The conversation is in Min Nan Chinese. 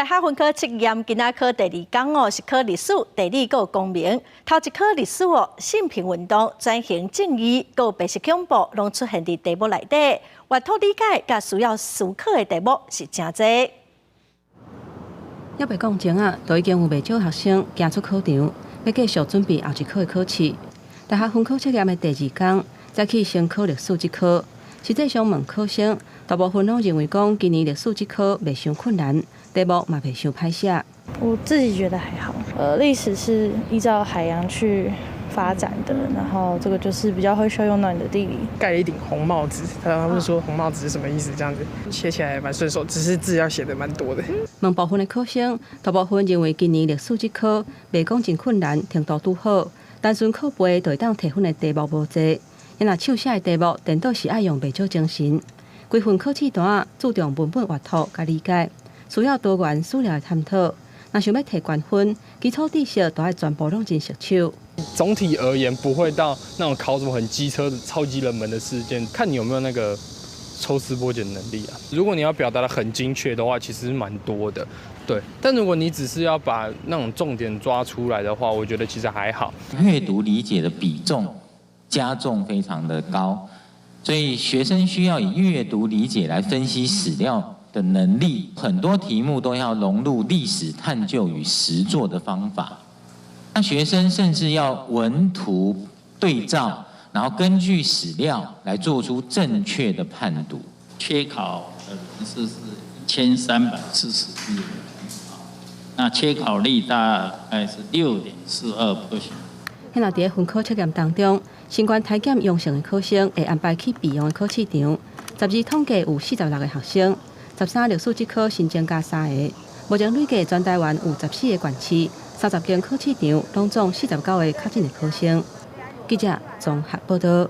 大學分科測驗今仔考第二工哦，是考歷史、地理閣有公民。頭一科歷史哦，性平運動、轉型正義、閣有白色恐怖，攏出現佇題目內底。閱讀理解佮需要思考的題目是誠濟。猶未講鐘仔，就已經有袂少學生行出考場，欲繼續準備後一科的考試。大學分科測驗的第二工，早起先考歷史這科。實際上問考生，大部分攏認為講今年歷史這科袂傷困難，題目嘛袂傷歹寫。我自己覺得還好，歷史是依照海洋去發展的，然後這個就是比較會需要用到你的地理。蓋了一頂紅帽子，他們說紅帽子是什麼意思？這樣子寫起來蠻順手，只是字要寫得蠻多的。問部分的考生，大部分認為今年歷史這科袂講真困難，程度拄好，單純靠背就會當提分的題目無濟。若手寫的題目，顛倒是愛用袂少精神。規份考試單注重文本閱讀佮理解，需要多元史料的探討。若想欲提懸分，基礎知識都愛全部攏真熟手。總體而言，不會到那種考什麼很機車的超級冷門的事件，看你有沒有那個抽絲剝繭能力啊。如果你要表達得很精確的話，其實蠻多的，對。但如果你只是要把那種重點抓出來的話，我覺得其實還好。閱讀理解的比重加重非常的高，所以學生需要以閱讀理解來分析史料的能力，很多題目都要融入歷史探究與實作的方法。那學生甚至要文圖對照，然後根據史料來做出正確的判讀。缺考的人數是1341人，那缺考率大概是6.42%。現在佇分科測驗當中，新冠體檢陽性的考生會安排去備用的考試場。12統計有46個學生，13歷史這科新增加三個。目前累計全台灣有14個縣市，30間考試場，攏總49個確診的考生。記者綜合報道。